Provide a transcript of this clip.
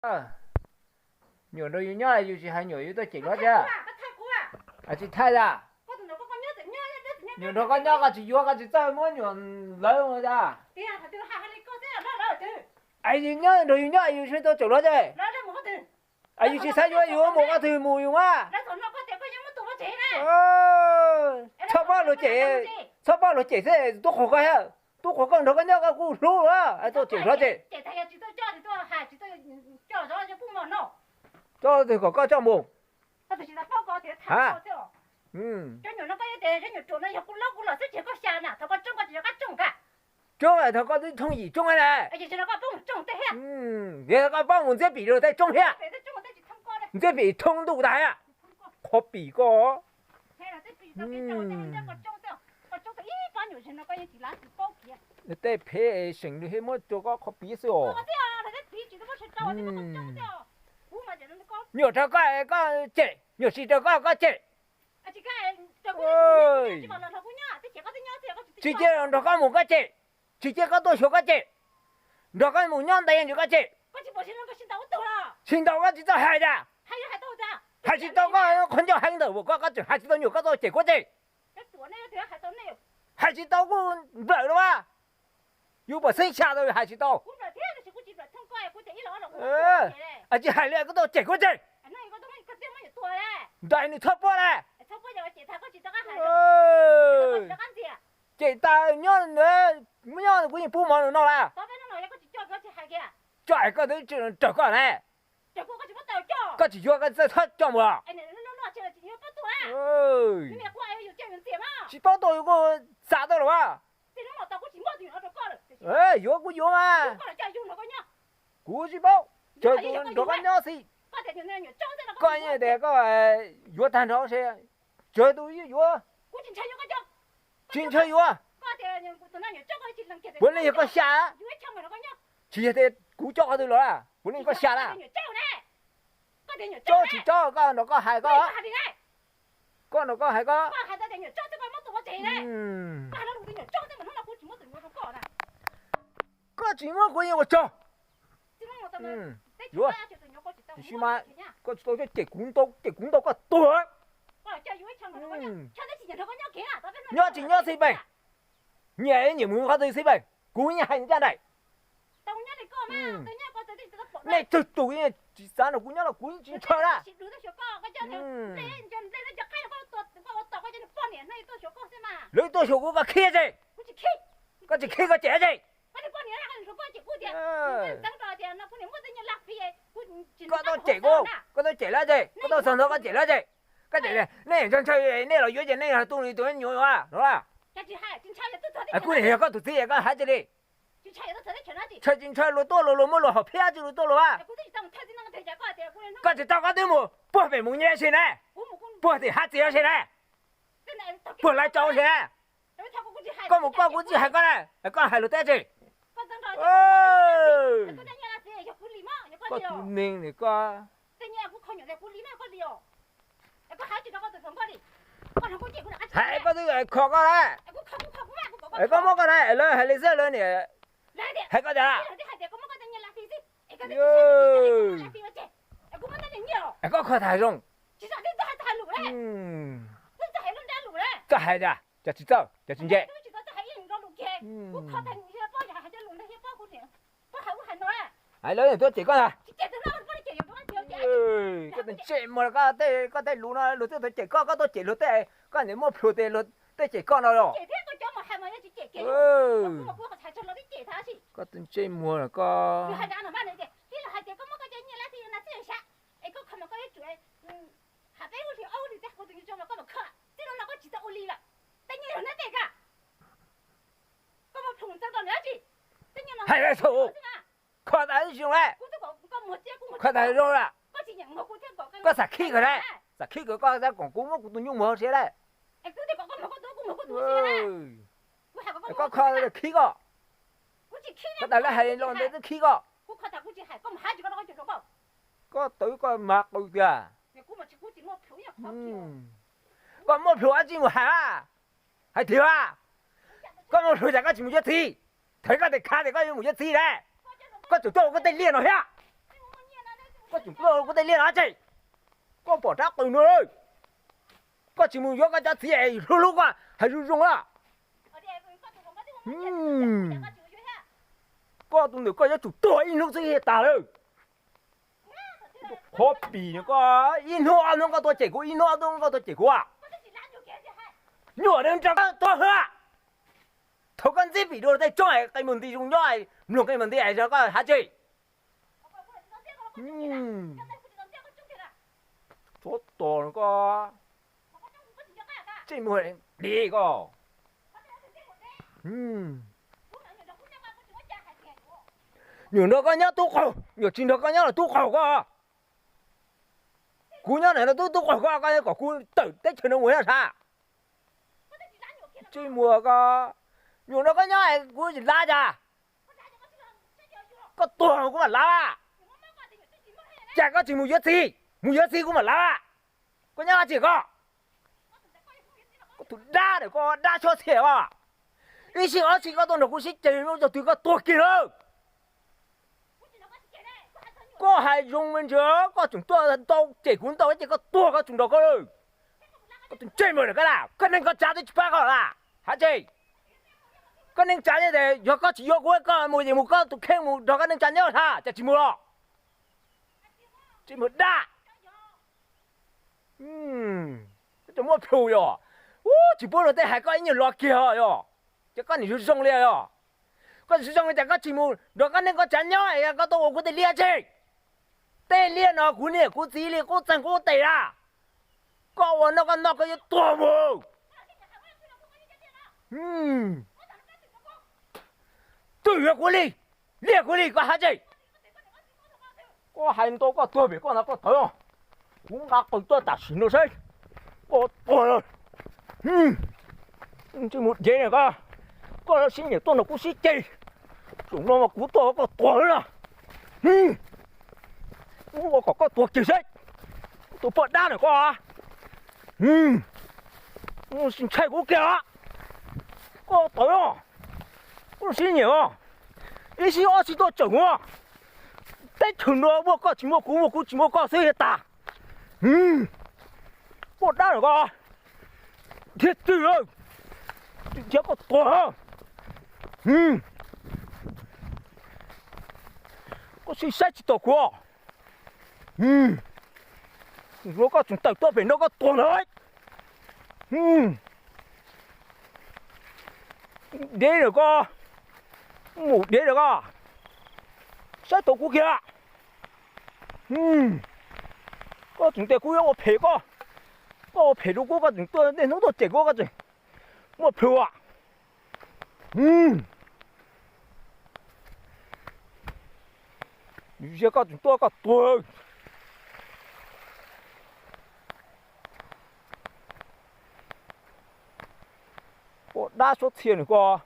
Nyuam nrog yus nyob yus tsis hais nyuam yus tuaj cem luag thiab. Tsis thaij tiag. Nyuam nrog koj nyob koj tsis yuav koj tsis txawj muab nyuam lawv tiag. Es yus nyob nrog yus nyob yus tsis tuaj cem luag tiag. Es yus tsis xav yuav yus mus koj twg mus yus mas. Txhob pab luag cem, txhob pab luag cem xwb, tub qhuas koj thiab. Tub qhuas koj nrog koj nyob koj kuj hlub luag, tuaj cem luag ces. Coj twg kom koj coj mus. Tsoob, thaum koj twb thooj yim tsoob na. Yog koj pab mus ntxiab pim rau tej tsoob thiab. Ntxiab pim thooj ntuj tas thiab. Qhov pim koj. Tej phem seem li thiaj muab rau koj qhov pim xwb os. Nyuam rau koj koj cem, nyuam tsis rau koj koj cem. Tsis cia nrog koj mus koj cem, tsis cia koj tuaj xyuas koj cem, nrog koj mus nyob ntev ntsis koj cem. Tsis ntau koj tsis txawj hais tiag. Hais tsis tau koj qhov ncauj heev ntawm koj, koj tseem hais tsis tau nyuam koj tuaj cem kuv cem. Hais tsis tau kuj nplawm los mas. Yus puas xeeb xya tau hais tsis tau. Tsis hais li koj tuaj cem kuv cem. Nraim nws txhob puab na. Cem tas nyob, nyob kuv yeej pub mov nws noj lawm. Tso es koj twb raws koj na. Koj tsis yuav koj txawj txhob coj mus. Tsis paub tuaj yus kuj xav tuaj los as. Yuav kuj yuav mas. Kuv tsis paub, tsawg tus nrog koj nyob xij. Koj yeej tias koj yuav tag nrho seb, tsawg tus yuav yuav. Tsis ntshaw yuav. Puav leej yog koj xya. Tsis yog tias kuv cob qhov twg los, puav leej koj xya na. Cob tsis cob koj nrog koj hais koj. Koj nrog koj hais koj. Koj tsis muab kuv yeej ua tsaug. Yuav, tiam sis mas koj tsis tau cem kuv ntau, cem kuv ntau koj tuag. Nyob tsis nyob xij peem, nyiam nyiam mus qhov twg xij peem, kuv yeej hais ncaj nraim. Nej txhua tus tsis xav nrog kuv nyob los kuv tsis ntshaw na. Lawv tuaj xyuas kuv koj khib ces, koj tsis khib koj cem ces. Koj tuaj cem kuv, koj tuaj cem lawv ces, koj tuaj txog ntawd koj cem lawv ces, koj cem nej ntshaw ntshaw nej los yuav ces nej yog tus tus nyuam yuav los. Kuv niam yog koj tus txiv es koj hais tias li. Ntshaw tsis ntshaw luag tuaj luag luag muab luag hom phiab tsis luag tuaj luag a. Koj tsis tau koj twb mus puag pem mus nyiam sis na, puag tim hav txiv sis na, puag lawv tsaus sis na. Koj mus koj kuv tsis hais koj na, koj hais luag teb tsis. Koj tus neeg ni koj. Hais koj twb kho koj na, koj muab koj na, lawv hais li xwb lawv niam hais koj tias, koj kho tag zoo. Koj hais tias cov tsis txawj cov tsis ntse. Hais lawv niam tuaj cem koj na. Koj tus ntsej muag, koj tej lus no luag twb tuaj cem koj, koj tuaj cem luag tej, koj niam muaj plhus tes luag tej cem koj no los. Koj tus ntsej muag koj. Hais lawv thaum kho tas ib zoo lawm, kho tas zoo lawm. Koj xav khib kawg na, xav khib kawg koj xav kom kuv muab kuv tus nyuj muag hauv siab lawm. Koj kho khib koj, koj tas lawv hais los ntawd twb khib koj. Koj tawv koj mas qw tiag. Koj muaj plhus dab tsi mus hais a? Hais tiag a, koj muaj plhus cas koj tsis mus yuav txiv? Thaum koj tes khav tias koj yuav mus yuav txiv lawm, koj tsum tuaj ua koj tej liaj no thiab. Kuv tej liaj no tseg, koj pom rab qws no lawm, koj tsis mus yuav koj cov txiv hlub hlub koj hais zoo zoo a. Koj tus ntawm koj yuav tsum tuag ib hnub xwb thiaj tas lawm. Qhov pim no koj, ib hnub ob hnub koj tuaj cem kuv, ib hnub ob hnub koj tuaj cem kuv. Nyuam nws nrog koj tuag hwv. Thaum koj ntxib pim dua tej tsob qe mus nti zoo nyob, mloog qe mus nti es koj hais tseg. Tsov tos koj, ntsej muag di koj. Nyuam nrog koj nyob tub qaug, nyuam tsis nrog koj nyob los tub qaug koj. Kuv nyob ntawm no tub tub qaug koj, koj kom kuv tawm teb chaws no mus yog sav. Ntsej muag koj, nyuam nrog koj nyob kuv tsis lav cas. Koj tuag kuv mam lav. Cas koj tsis mus yuav txiv, mus yuav txiv kuv mam lav. Koj nyob dab tsi koj? Koj tus dab ntawm koj, dab xyob txhiaj os. Ib sij ob sij koj tuaj nrog kuv sib ceg, muaj cov twg koj tuag kiag lawm. Koj hais zoo me ntsis, koj tseem tuaj ntau cem kuv ntau ces koj tuag koj tseem nrog koj lawm. Koj tus ntsej muag ntawm koj na, koj neej koj tsav twb tsis pab koj lawm. Hais tseg, koj neej tsav nyob tias yog koj tsis yuav kuv koj mus ces mus koj tus kheej mus nrog koj neej tsav nyob tha, cas tsis mus los? Ntsej muag dab. Koj tseem muaj plhus yog, tsis pub luag tej hais koj ib nyuag lo kiag yog, ces koj nim zoo zoo li yog. Koj zoo zoo li cas koj tsis mus nrog koj neej koj tsav nyob, koj tuaj ua kuv tej liaj tseg. Tej liaj no kuv niam kuv txiv li qub txeeg qub tes a. Koj ua noj koj noj koj yuav tuag mus. Twb yuav kuv li, liaj kuv li koj hais tseg. Koj hais ntau koj tuag pem koj ntag koj tawv. Kuv nqa qws tuaj tam sim no saib koj tuag lawm. Ntsej muag dev na koj, koj sib nyiam tuaj nrog kuv sib ceg, zaum no mas kuv tuaj koj tuag lawm na. Kuv ua kom koj tuag kiag saib, tus poj dab na koj. Ntshai kuv kiag, koj tawv os. Kuv sib nyiam os, ib sij ob sij tuaj tsawm os. Teb chaws no muaj koj tsis muaj kuv, muaj kuv tsis muaj koj xwb tas. Poj dab na koj, dhia twg, dhia koj tuag. Koj sib saib tsis taus kuv. Koj tseem tawm tuaj pem no koj tuag ntag. Dev lawm koj, mus dev lawm koj, saib tau kuv kiag. Koj tseem tias kuv yuav ua phem koj, koj ua phem rau kuv koj tseem tuaj niaj hnub tuaj cem kuv koj tseem muaj plhus. Yog koj tseem tuaj koj tuag. Poj dab suab txhia nws koj.